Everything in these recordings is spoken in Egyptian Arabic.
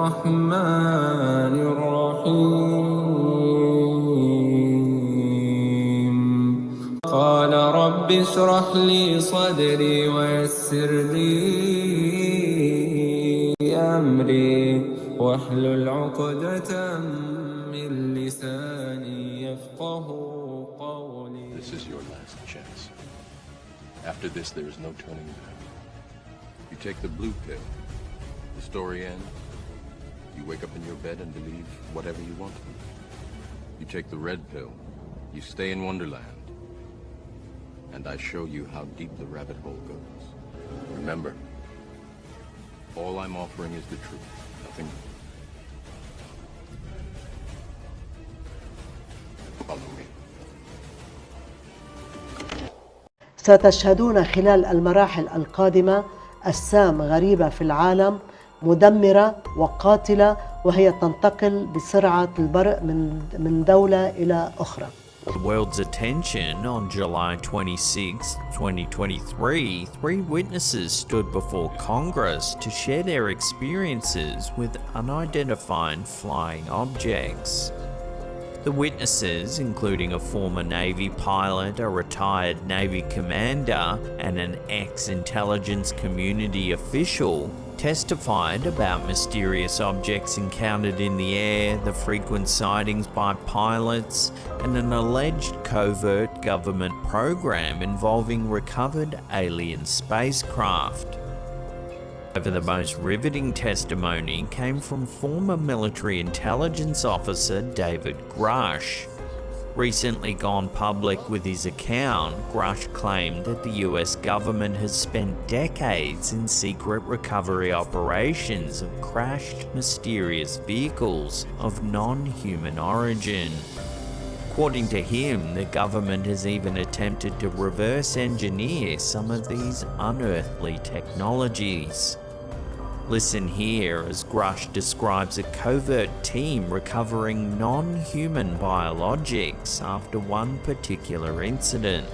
الرحمن الرحيم. قال رب اشرح لي صدري ويسر لي أمري واحلل عقدة من لساني يفقه قولي. This is your last chance. After this, there is no turning back. You take the blue pill. The story ends. You wake up in your bed and believe whatever you want to believe. You take the red pill. You stay in Wonderland. And I show you how deep the rabbit hole goes. Remember, all I'm offering is the truth, nothing more. Follow me. ستشهدون خلال المراحل القادمة أجسام غريبة في العالم مدمرة وقاتلة، وهي تنتقل بسرعة البرق من دولة إلى أخرى. The world's attention on July 26, 2023, three witnesses stood before Congress to share their experiences with unidentified flying objects. The witnesses, including a former Navy pilot, a retired Navy commander, and an ex-intelligence community official, testified about mysterious objects encountered in the air, the frequent sightings by pilots, and an alleged covert government program involving recovered alien spacecraft. However, the most riveting testimony came from former military intelligence officer David Grusch. Recently gone public with his account, Grusch claimed that the US government has spent decades in secret recovery operations of crashed mysterious vehicles of non-human origin. According to him, the government has even attempted to reverse engineer some of these unearthly technologies. Listen here as Grusch describes a covert team recovering non-human biologics after one particular incident.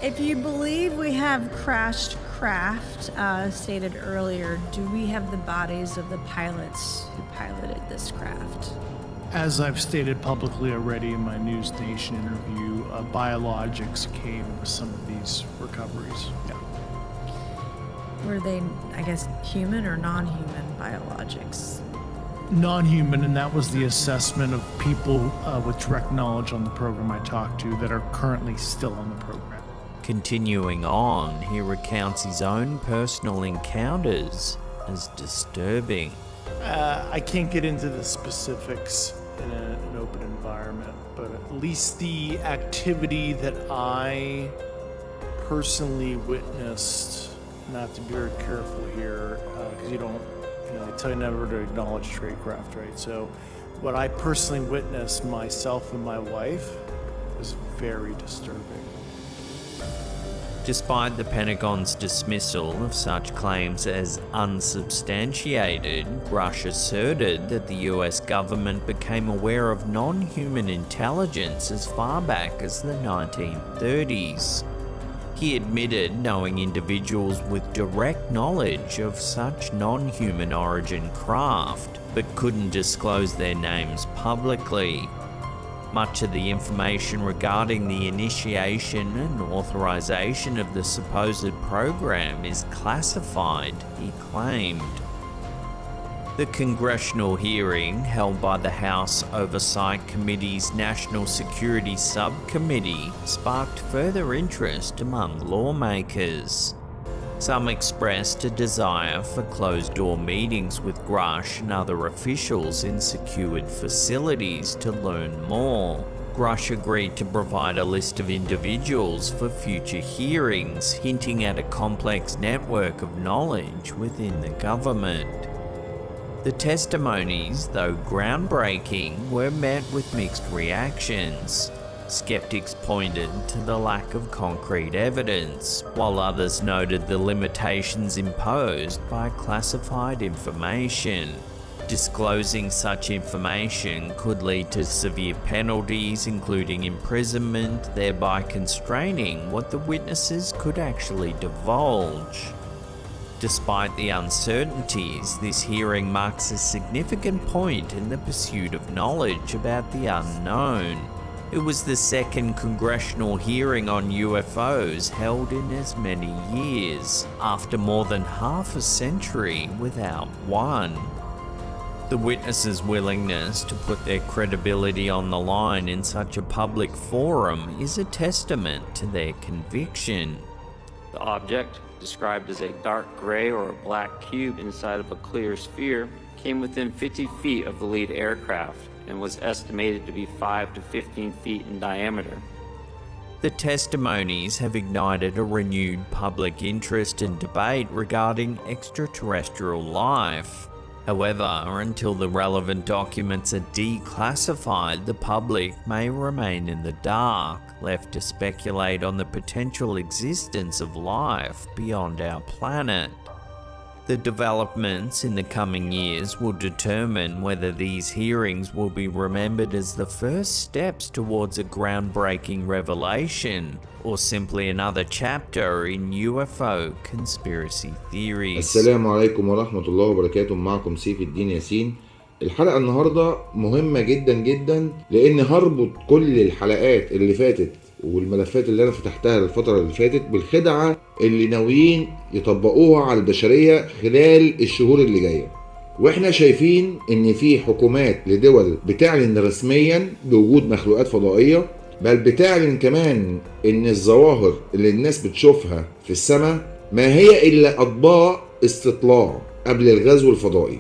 If you believe we have crashed craft, stated earlier, do we have the bodies of the pilots who piloted this craft? As I've stated publicly already in my News Nation interview, biologics came with some of these recoveries. Yeah. Were they, I guess, human or non-human biologics? Non-human, and that was the assessment of people with direct knowledge on the program I talked to that are currently still on the program. Continuing on, he recounts his own personal encounters as disturbing. I can't get into the specifics in an open environment, but at least the activity that I personally witnessed, and I have to be very careful here because you don't, you know, they tell you never to acknowledge tradecraft, right? So what I personally witnessed myself and my wife was very disturbing. Despite the Pentagon's dismissal of such claims as unsubstantiated, Grusch asserted that the US government became aware of non-human intelligence as far back as the 1930s. He admitted knowing individuals with direct knowledge of such non-human origin craft, but couldn't disclose their names publicly. Much of the information regarding the initiation and authorization of the supposed program is classified, he claimed. The congressional hearing, held by the House Oversight Committee's National Security Subcommittee, sparked further interest among lawmakers. Some expressed a desire for closed-door meetings with Grusch and other officials in secured facilities to learn more. Grusch agreed to provide a list of individuals for future hearings, hinting at a complex network of knowledge within the government. The testimonies, though groundbreaking, were met with mixed reactions. Skeptics pointed to the lack of concrete evidence, while others noted the limitations imposed by classified information. Disclosing such information could lead to severe penalties, including imprisonment, thereby constraining what the witnesses could actually divulge. Despite the uncertainties, this hearing marks a significant point in the pursuit of knowledge about the unknown. It was the second congressional hearing on UFOs held in as many years, after more than half a century without one. The witnesses' willingness to put their credibility on the line in such a public forum is a testament to their conviction. The object, described as a dark gray or a black cube inside of a clear sphere, came within 50 feet of the lead aircraft and was estimated to be 5 to 15 feet in diameter. The testimonies have ignited a renewed public interest and debate regarding extraterrestrial life. However, until the relevant documents are declassified, the public may remain in the dark, left to speculate on the potential existence of life beyond our planet. The developments in the coming years will determine whether these hearings will be remembered as the first steps towards a groundbreaking revelation or simply another chapter in UFO conspiracy theories. السلام عليكم ورحمة الله وبركاته. معكم سيف الدين ياسين. الحلقة النهاردة مهمة جدا جدا، لأن هربط كل الحلقات اللي فاتت والملفات اللي أنا فتحتها الفترة اللي فاتت بالخدعة اللي ناويين يطبقوها على البشرية خلال الشهور اللي جاية. واحنا شايفين ان في حكومات لدول بتعلن رسميا بوجود مخلوقات فضائية، بل بتعلن كمان ان الظواهر اللي الناس بتشوفها في السماء ما هي الا اطباق استطلاع قبل الغزو الفضائي.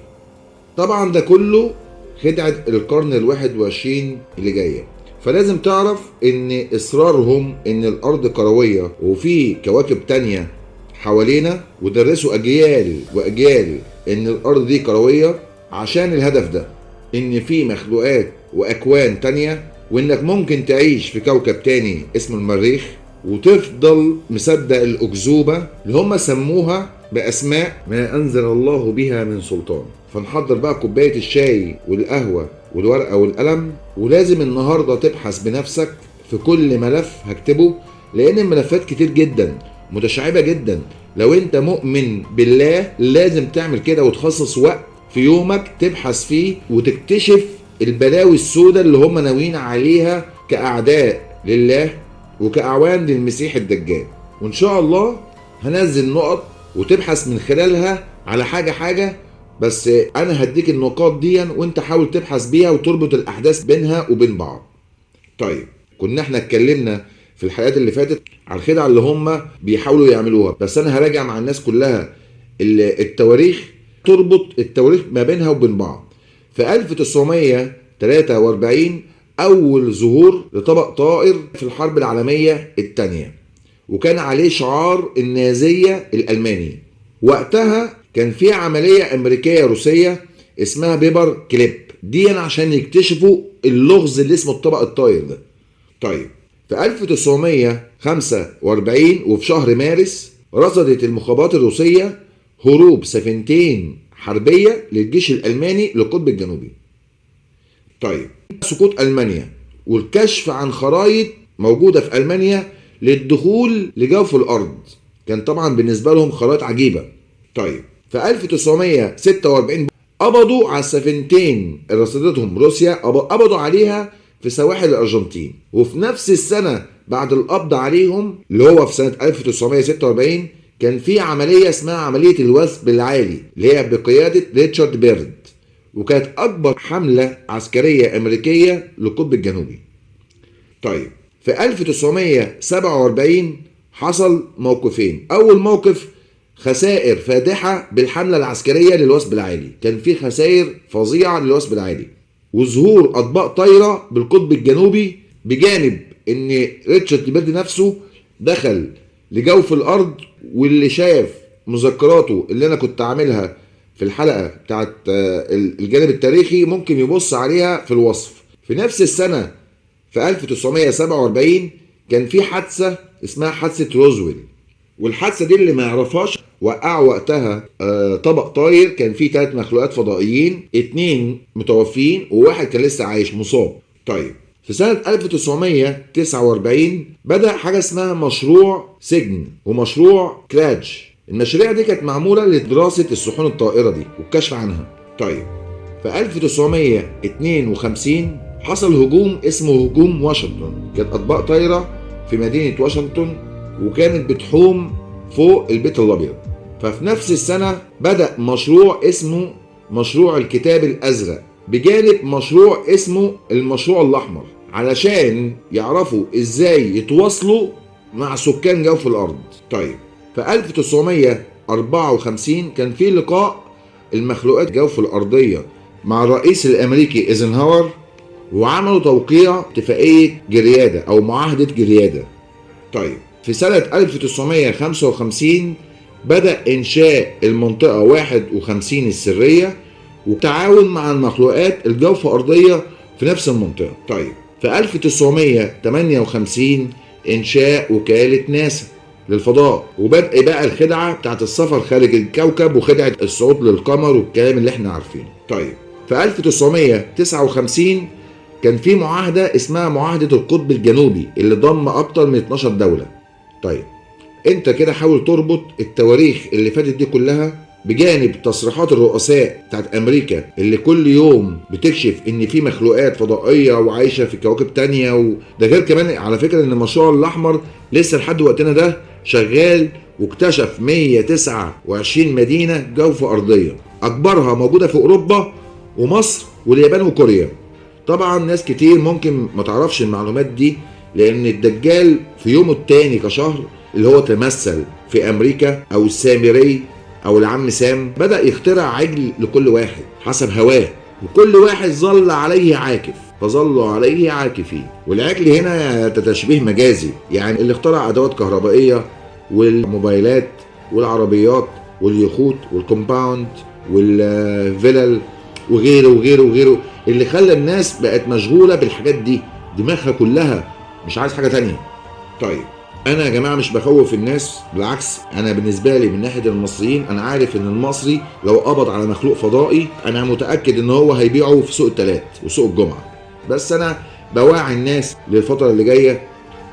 طبعا ده كله خدعة القرن 21 اللي جاية. فلازم تعرف ان اصرارهم ان الارض كروية وفي كواكب تانية حوالينا، ودرسوا اجيال واجيال ان الارض دي كروية عشان الهدف ده، ان في مخلوقات واكوان تانية، وانك ممكن تعيش في كوكب تاني اسمه المريخ، وتفضل مصدق الاكذوبة اللي هم سموها باسماء ما انزل الله بها من سلطان. فنحضر بقى كوباية الشاي والقهوة والورقة والقلم، ولازم النهاردة تبحث بنفسك في كل ملف هكتبه، لأن الملفات كتير جدا متشعبة جدا. لو انت مؤمن بالله لازم تعمل كده وتخصص وقت في يومك تبحث فيه وتكتشف البلاوي السوداء اللي هم ناويين عليها كأعداء لله وكأعوان للمسيح الدجال. وإن شاء الله هنزل نقط وتبحث من خلالها على حاجة حاجة، بس انا هديك النقاط دي وانت حاول تبحث بيها وتربط الاحداث بينها وبين بعض. طيب، كنا احنا اتكلمنا في الحلقات اللي فاتت على الخدعه اللي هم بيحاولوا يعملوها، بس انا هراجع مع الناس كلها التواريخ، تربط التواريخ ما بينها وبين بعض. في 1943 اول ظهور لطبق طائر في الحرب العالميه الثانيه، وكان عليه شعار النازيه الالماني. وقتها كان في عملية أمريكية روسية اسمها Paper Clip دي عشان يكتشفوا اللغز اللي اسمه الطبق الطاير ده. طيب، في 1945 وفي شهر مارس رصدت المخابرات الروسية هروب سفينتين حربية للجيش الألماني للقطب الجنوبي. طيب، سقوط ألمانيا والكشف عن خرائط موجودة في ألمانيا للدخول لجوف الأرض، كان طبعا بالنسبة لهم خرائط عجيبة. طيب، في 1946 قبضوا على السفينتين اللي رصدتهم روسيا، قبضوا عليها في سواحل الأرجنتين. وفي نفس السنة بعد القبض عليهم اللي هو في سنة 1946 كان في عملية اسمها عملية الوثب العالي اللي هي بقيادة ريتشارد بيرد، وكانت أكبر حملة عسكرية أمريكية للقطب الجنوبي. طيب، في 1947 حصل موقفين. أول موقف خسائر فادحة بالحملة العسكرية للوثب العالي، كان في خسائر فظيعة للوثب العالي، وظهور أطباق طايرة بالقطب الجنوبي، بجانب إن ريتشارد بيرد نفسه دخل لجوف الأرض، واللي شاف مذكراته اللي أنا كنت عاملها في الحلقة بتاعت الجانب التاريخي ممكن يبص عليها في الوصف. في نفس السنة في 1947 كان في حادثة اسمها حادثة روزويل، والحادثة دي اللي ما يعرفهاش وقعوا وقتها طبق طاير كان فيه 3 مخلوقات فضائيين، 2 متوفيين وواحد كان لسه عايش مصاب. طيب، في سنة 1949 بدأ حاجة اسمها مشروع سجن ومشروع كراج. المشاريع دي كانت معمولة لدراسة الصحون الطائرة دي والكشف عنها. طيب في 1952 حصل هجوم اسمه هجوم واشنطن. كانت أطباق طايرة في مدينة واشنطن وكانت بتحوم فوق البيت الأبيض. ففي نفس السنة بدأ مشروع اسمه مشروع الكتاب الأزرق بجانب مشروع اسمه المشروع الأحمر، علشان يعرفوا ازاي يتواصلوا مع سكان جوف الأرض. طيب في 1954 كان في لقاء المخلوقات جوف الأرضية مع الرئيس الأمريكي ايزنهاور، وعملوا توقيع اتفاقية جريادة أو معاهدة جريادة. طيب في سنة 1955 بدأ إنشاء المنطقة 51 السرية وتعاون مع المخلوقات الجوف أرضية في نفس المنطقة. طيب في 1958 إنشاء وكالة ناسا للفضاء، وبدأ بقى الخدعة بتاعت السفر خارج الكوكب وخدعة الصعود للقمر والكلام اللي احنا عارفينه. طيب في 1959 كان في معاهدة اسمها معاهدة القطب الجنوبي اللي ضم أكتر من 12 دولة. طيب انت كده حاول تربط التواريخ اللي فاتت دي كلها بجانب تصريحات الرؤساء بتاعت امريكا اللي كل يوم بتكشف ان في مخلوقات فضائية وعايشة في كواكب تانية. وده غير كمان على فكرة ان المشروع الاحمر لسه لحد وقتنا ده شغال، واكتشف 129 مدينة جوف ارضية اكبرها موجودة في اوروبا ومصر واليابان وكوريا. طبعا ناس كتير ممكن ما تعرفش المعلومات دي، لان الدجال في يومه التاني كشهر اللي هو تمثل في امريكا او السامري او العم سام بدأ يخترع عجل لكل واحد حسب هواه، وكل واحد ظل عليه عاكف فظلوا عليه عاكفين. والعجل هنا تشبيه مجازي، يعني اللي اخترع ادوات كهربائية والموبايلات والعربيات واليخوت والكومباوند والفلل وغيره وغيره وغيره، اللي خلى الناس بقت مشغولة بالحاجات دي، دماغها كلها مش عايز حاجة تانية. طيب انا يا جماعة مش بخوف الناس، بالعكس انا بالنسبة لي من ناحية المصريين انا عارف ان المصري لو قبض على مخلوق فضائي انا متاكد ان هو هيبيعه في سوق الثلاث وسوق الجمعة. بس انا بوعي الناس للفترة اللي جاية،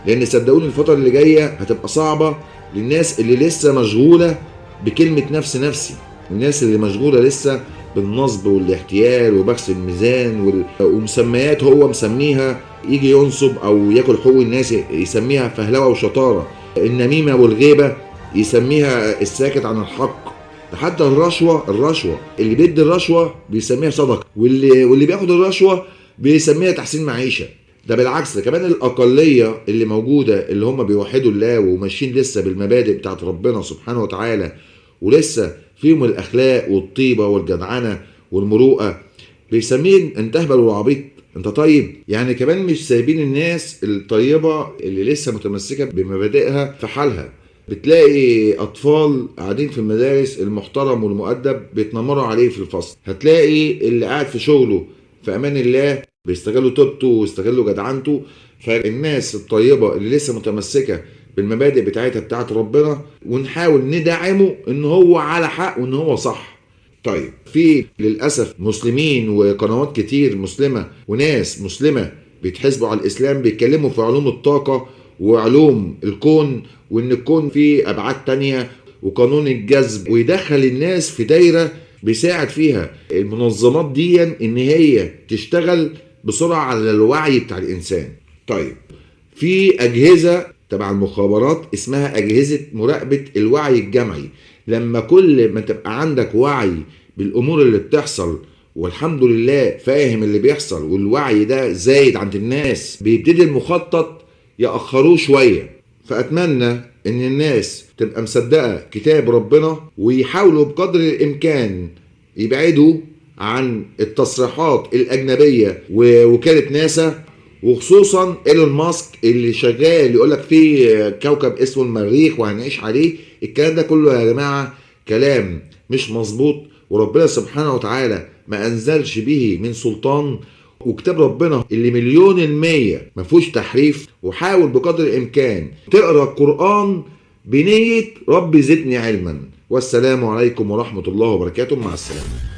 لان صدقوني الفترة اللي جاية هتبقى صعبة للناس اللي لسه مشغولة بكلمه نفس نفسي، الناس اللي مشغولة لسه بالنصب والاحتيال وبخس الميزان ومسميات هو مسميها، يجي ينصب او ياكل حقوق الناس يسميها فهلوه وشطاره، النميمة والغيبة يسميها الساكت عن الحق، حتى الرشوة اللي بيدي الرشوة بيسميها صدقه، واللي بياخد الرشوة بيسميها تحسين معيشة. ده بالعكس كمان الاقلية اللي موجودة اللي هم بيوحدوا الله وماشيين لسه بالمبادئ بتاعت ربنا سبحانه وتعالى، ولسه فيهم الاخلاق والطيبه والجدعنه والمروءة، بيسميه انت اهبل وعبيط انت طيب. يعني كمان مش سايبين الناس الطيبة اللي لسه متمسكة بمبادئها في حالها. بتلاقي اطفال قاعدين في المدارس المحترم والمؤدب بيتنمروا عليه في الفصل، هتلاقي اللي قاعد في شغله في امان الله بيستغلوا طيبته ويستغلوا جدعنته. فالناس الطيبة اللي لسه متمسكة بالمبادئ بتاعتها بتاعت ربنا ونحاول ندعمه ان هو على حق وان هو صح. طيب في للأسف مسلمين وقنوات كتير مسلمة وناس مسلمة بيتحسبوا على الإسلام بيتكلموا في علوم الطاقة وعلوم الكون وإن الكون فيه أبعاد تانية وقانون الجذب، ويدخل الناس في دايرة بيساعد فيها المنظمات دي إن هي تشتغل بسرعة على الوعي بتاع الإنسان. طيب في أجهزة تبع المخابرات اسمها أجهزة مراقبة الوعي الجمعي، لما كل ما تبقى عندك وعي بالأمور اللي بتحصل والحمد لله فاهم اللي بيحصل والوعي ده زايد عند الناس، بيبتدي المخطط يأخروه شوية. فأتمنى إن الناس تبقى مصدقة كتاب ربنا ويحاولوا بقدر الإمكان يبعدوا عن التصريحات الأجنبية ووكالة ناسا، وخصوصا ايلون ماسك اللي شغال يقولك في كوكب اسمه المريخ وهنعيش عليه. الكلام ده كله يا جماعة كلام مش مظبوط، وربنا سبحانه وتعالى ما أنزلش به من سلطان، وكتاب ربنا اللي 1,000,000% ما فيهوش تحريف. وحاول بقدر الإمكان تقرأ القرآن بنية رب زدني علما. والسلام عليكم ورحمة الله وبركاته، مع السلامة.